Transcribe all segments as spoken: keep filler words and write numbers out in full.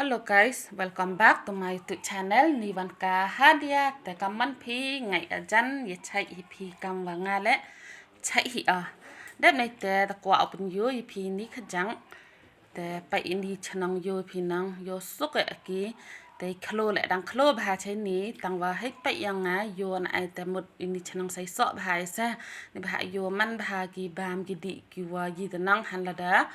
Hello guys, welcome back to my YouTube channel. Ni wan ka Hadia, te kam man phi ngai ajan ye chai hi phi kam wa nga le chai hi a. Dep nei te ta kwa open yo ye phi ni khajang. Te pai ini chnong yo phi nang yo suk e ki. Te khlo le dang khlo bha chai ni tang wa hei pai yang nga yo na ai te mut ini chnong sai sok bha sa. Ni bha yo man bha ki bam ki di ki wa yi te nang han lada.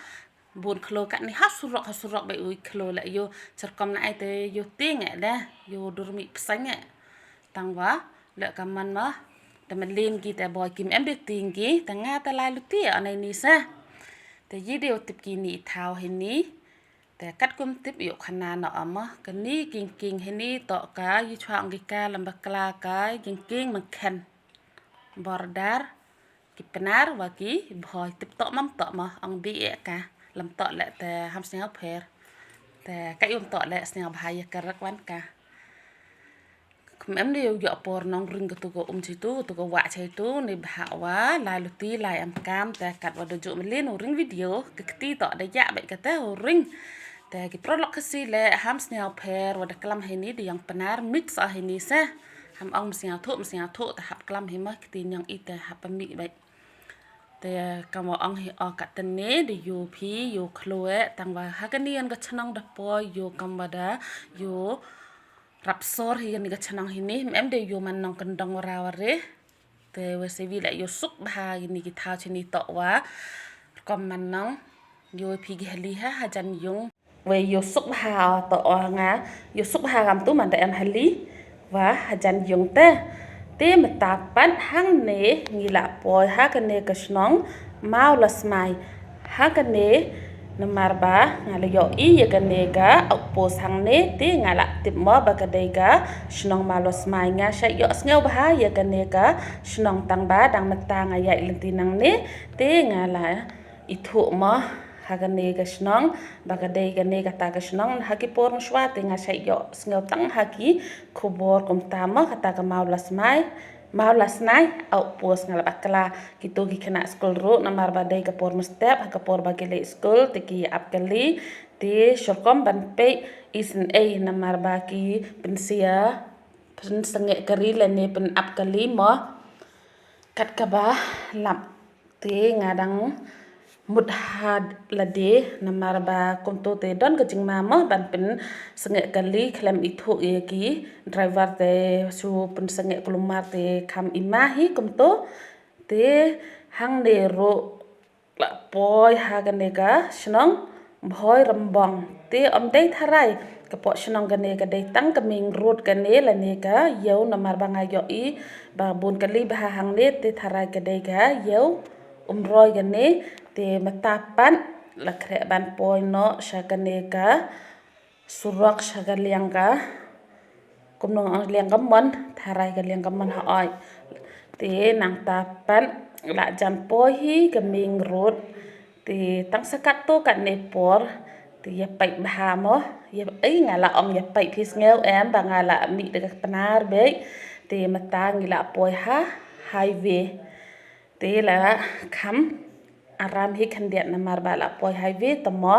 Bun khlo kat ni ha surok ha surok bai ui khlo le yo cherkom na ai te yo ting e da yo durmi psang e. Tang wa le ka man ma te melin ki te boy kim em de ting ki te nga te lai luti anai ni sa. Te yi de tip ki ni thau hi ni. Te kat kum tip yo khana no ama ka ni king king hi ni to ka yi chwa ang ki ka lamba kla ka king king mangkhen. Border ki pnar wa ki bhoi tip tok mam tok ma ong bi e ka lam tok le te ham sngewpher. Te ka yum tok le sngewbha ya ka rak wan ka. Kum em de yo por nong ring ka tu ko um chi tu tu ko wa chai tu ni bha wa lai luti lai am kam te kat wa do ju melin u ring video ka kti tok da ya bai ka te u ring. Te ki prolok ka si le ham sngewpher wa da klam hi ni de yang pnar mix a hi ni sa. Ham ong msngewthuh msngewthuh te hap klam hi ma kti nyang i te hap mi bai. Te kam wa ong hi o kat te ne de yo phi yo khlo e tang wa ha ka ni an ka chnong da poi yo kam wa da yo rap sor hi ni ka chnong hi ni em de yo man nong kendong wa ra wa re. Te wa se wi la yo suk bha hi ni ki thau chi ni tok wa kom man nong yo phi ki hali ha hajan yung. Wei yo suk bha to o nga yo suk bha gam tu man da em hali wa hajan yung te. Te meta pat hang ne ngi la poi ha ka ne ka shnong mau la smai ha ka ne namar ba nga la yo i ya ka ne ka au pos hang ne te nga la tip mo ba ka dei ka shnong mau la smai nga shai yo sngew bha ya ka ne ka shnong tang ba dang meta nga ya i lenti nang ne te nga la i thuh mo ha ka ne ka shnong ba ka dei ka ne kata ka shnong ha ki por shwa te nga shai yo sngew tang ha ki khubor kumta mo kata ka mau la smai mau la snai au pos nga la bakla ki tu ki khana skul ru namar ba dei ka por mestep ha ka por ba ki lei skul te ki ap kali te shorkom ban pe isn ei namar ba ki pensia pen senge kari lane pen ap kali mo kat ka ba lap. Te nga dang mut ha lade namar ba kumto te don ka jingma mo ban pynsngeh kali khlem ithuh ïa ki driver te shu pynsngeh kulmar te kham ima hi kumto. Te hangne ruh la poi ha kane ka shnong Bhoi Rambong. Te ym dei tharai ka pok shnong kane ka dei tang ka main road kane lane ka ïew namar ba nga ïohi ba bun kali bha hangne te tharai ka dei ka ïew Umroi kane te mynta pat la khreh ban poi noh sha kane ka surok sha ka liang ka kumno ong liang ka mon tharai ka liang ka mon ha oi. Te nangta pat la jan poi hi ka main road te tang sa katto katne por te ïa peit bha mo ïa ei nga la ong ïa peit phi sngew em ba nga la mih da ka Pnar beit te mynta ngi la poi ha highway. Te la kham aram hi khyndiat namar ba la poi highway te mo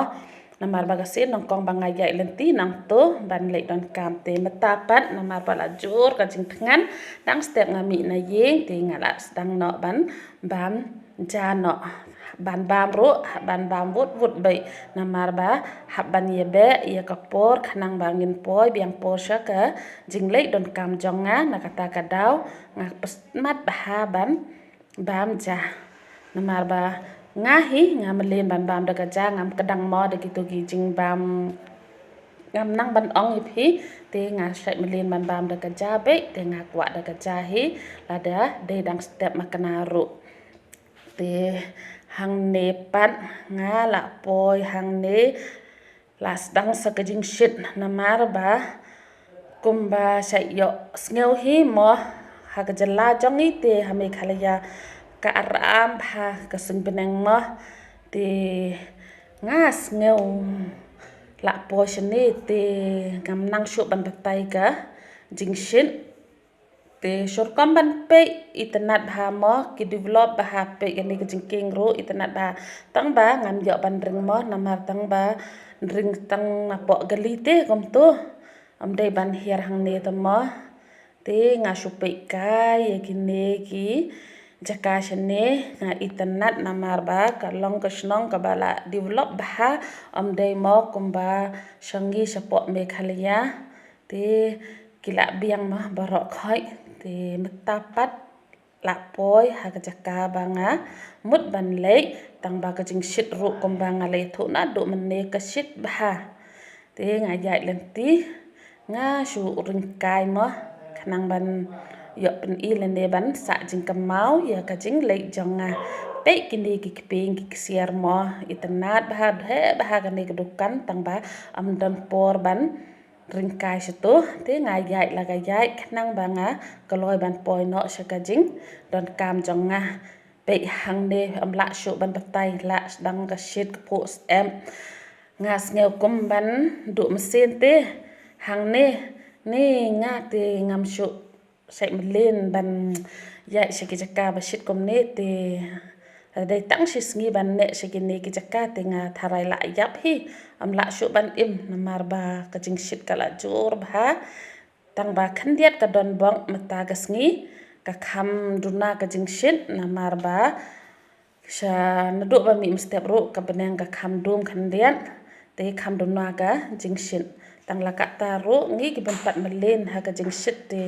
namar ba ka sien nyngkong ba nga ïaid lynti nangto ban leit donkam te mynta pat namar ba la jur ka jingthngan dang step nga mih na ïing te nga la sdang noh ban bam ja noh ban bam ruh ban bam wut wut beit namar ba hap ban ïa beh ïa ka por khnang ba ngin poi biang por sha ka jingleit donkam jong nga na kata ka daw nga pyrshah bha ban bam ja. Namar ba nga hi nga mlien ban bam da ka ja ngam kdang mo da kito ki jingbam ngam nang ban ong ïa phi te nga shait mlien ban bam da ka ja beit te nga kwah da ka ja hi lada dei dang step ma kane ruh. Te hangne pat nga la poi hangne la sdang sa ka jingshit namar ba kumba shait ïoh sngew hi mo ha ka jylla jong ngi te ha Meghalaya ka aram bha ka suiñ bneng mo te nga sngew la poi shane te ngam nang shuh ban batai ka jingshit. Te shu rukom ban peit, itynnad bha mo, ki develop bha, peit kane ka jingkieng ruh itynnad bha. Tang ba ngam ïoh ban ring mo, namar tang ba ring tang napoh kali te kumto. Ym dei ban hiar hangne te mo. Te nga shu peit kai ïa kine ki jaka shane, nga itynnad namar ba ka long ka shnong kaba la develop bha, ym dei mo kumba sha ngi shapoh Meghalaya. Te ki la biang mo baroh khoit. Te mynta pat la poi ha ka jaka ba nga mut ban leit, tang ba ka jingshit ruh kumba nga la ïathuh naduh mynne ka shit bha. Te nga ïaid lynti, nga shu ring kai mo, khnang ban ïoh pyni lane ban sah jingkynmaw ïa ka jingleit jong nga. Peit kine ki kpieng ki ksiar mo, itynnad bha, dheh bha kane ka dukan, tang ba ym don por ban ring kai shatu. Te nga ïaid la ka ïaid, khnang ba nga kloi ban poi noh sha ka jingdonkam jong nga. Peit hangne, ym lah shuh ban batai, lah sdang ka shit ka phuh syep. Nga sngew kum ban duh mynsiem te. Hangne, ne nga te ngam shu shait mlien ban ïaid sha ki jaka ba shit kumne te. Dei tang shi sngi ban neh sha kine ki jaka te nga tharai la ïap hi. Ym lah shuh ban im namar ba ka jingshit ka la jur bha. Tang ba khyndiat ka don bok mynta ka sngi, ka kham duna ka jingshit namar ba sha naduh ba mih mynstep ruh ka bneng ka kham dum khyndiat, te kham duna ka jingshit. Tang la katta ruh ngi ki bym pat mlien ha ka jingshit te.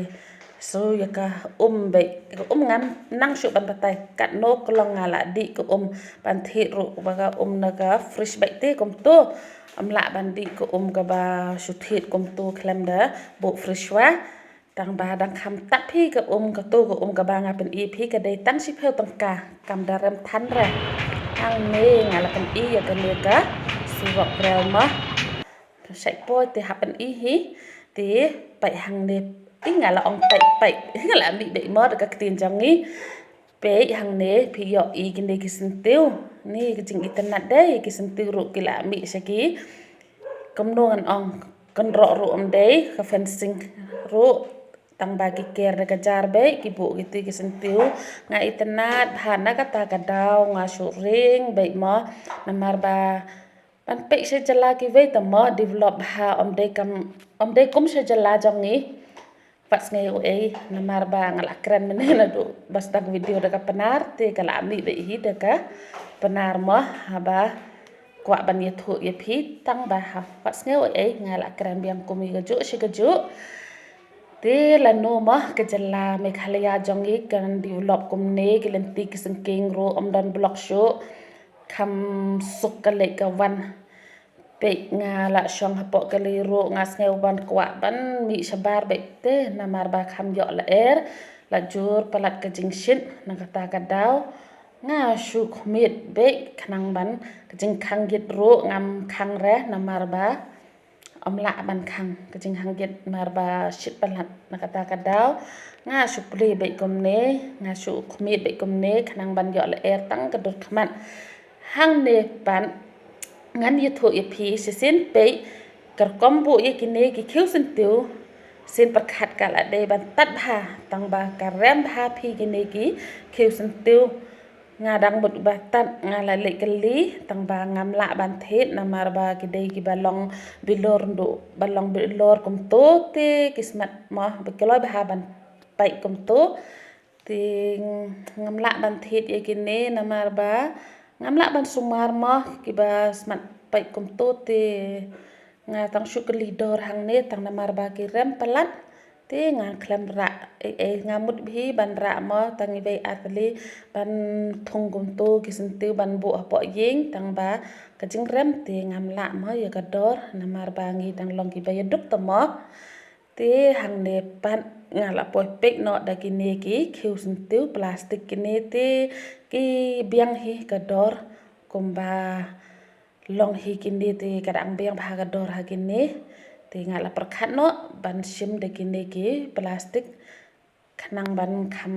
Shu ïa ka um beit, ka um ngam nang shuh ban batai katno klong nga la dih ka um, ban thied ruh ba ka um na ka fridge beit te kumto. Ym lah ban dih ka um kaba shu thied kumto khlem da buh fridge wa. Tang ba dang kham tap hi ka um, kato ka um kaba nga pyni phi ka dei tang shiphew tyngka, kam da rem than re. Hangne nga la pyni ïa kane ka surok brel mo. Shait poi te hap pyni hi. Te peit hangne, te nga la ong peit, peit, nga la mih beit mo da ka ktien jong ngi. Peit hangne phi ïohi kine ki syntiew. Ni ka jingitynnad dei, ki syntiew ruh ki la mih sha ki, kumno ngan ong, kynroh ruh ym dei, ka fencing ruh tang ba ki ker da ka jar beit, ki buh kito ki syntiew. Nga itynnad bha na kata ka daw, nga shu ring beit mo, namar ba ban peit sha jylla kiwei te mo develop bha, ym dei kam, ym dei kum sha jylla jong ngi. Wat sngew ei, namar ba nga la kren mynne naduh ba sdang video da ka Pnar, te ka la mih beit hi da ka Pnar mo, haba kwah ban ïathuh ïa phi, tang ba ha, wat sngew ei, nga la kren biang kum hi kajuh shi kajuh. Te lano mo ka jylla Meghalaya jong ngi kan develop kumne, ki lynti ki syngkien ruh ym don block shuh, kham suk ka leit ka wan. Peit nga la shong hapoh kali ruh nga sngew ban kwah ban mih shabar beit te namar ba kham ïoh lyer, la jur palat ka jingshit na kata ka daw. Nga shu khmih beit khnang ban, ka jingkhang git ruh ngam khang re namar ba ym lah ban khang ka jinghang git namar ba shit palat na kata ka daw. Nga shu plie beit kumne, nga shu khmih beit kumne khnang ban ïoh lyer tang ka dur khmat. Hangne pat ngan ïathuh ïa phi shisien peit, ka rukom buh ïa kine ki khiew syntiew, sien pyrkhat ka la dei ban tad bha, tang ba ka rem bha phi kine ki khiew syntiew. Nga dang mut ba tad, nga la leit kylli, tang ba ngam lah ban thied namar ba ki dei kiba long bilor ndu, ba long bilor kumto te ki smat mo, ba kloi bha ban peit kumto. Te ngam lah ban thied ïa kine namar ba ngam lah ban sumar mo, kiba smat peit kumto te nga tang shu kylli dor hangne tang namar ba ki rem palat. Te nga khlem rah, eh, eh, nga mut bha ban rah mo, tang iwei ar tylli ban thung kumto ki syntiew ban buh hapoh ïing, tang ba ka jingrem te ngam lah mo ïa ka dor namar ba ngi dang long kiba ïaduk te mo. Te hangne pat nga la poi peit noh da kine ki khiew syntiew plastik kine te ki biang hi ka dor kumba long hi kine te ka dang biang bha ka dor ha kine. Te nga la pyrkhat noh ban shim da kine ki plastik khnang ban kham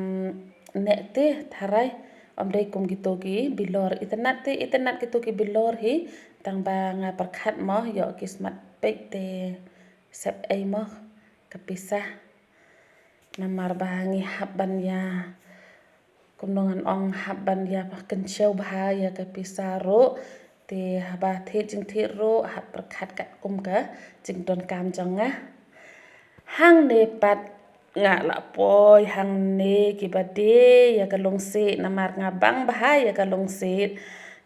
neh te tharai ym dei kum kito ki bilor. Itynnad te itynnad kito ki bilor hi, tang ba nga pyrkhat mo ïoh ki smat peit te sep ei mo ka pisa. Namar ba ngi hap ban ïa, kumno ngan ong, hap ban ïa pynchew bha ïa ka pisa ruh. Te haba thied jingthied ruh, hap pyrkhat katkum ka jingdonkam jong nga. Hangne pat nga la poi hangne kiba die ïa ka lungsiej, namar nga bang bha ïa ka lungsiej.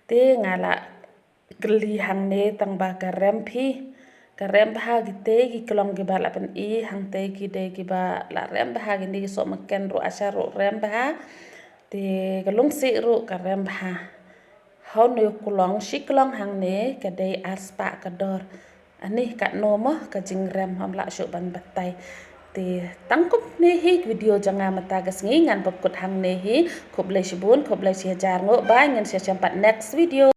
Te nga la kylli hangne tang ba ka rem phi. Ka rem bha kitei ki klong kiba la pyni, hangtei ki dei kiba la rem bha, kine ki sohmynken ruh, asha ruh rem bha. Te ka lungsiej ruh ka rem bha. Hau ne klong, shi klong hangne ka dei arspah ka dor. Ani katno mo ka jingrem, ym lah shuh ban batai. Te tang kumne hi video jong nga mynta ka sngi, ngan pynkut hangne hi. Khublei shibun, khublei shihajar nguh, bye, ngin sa ïashem pat next video.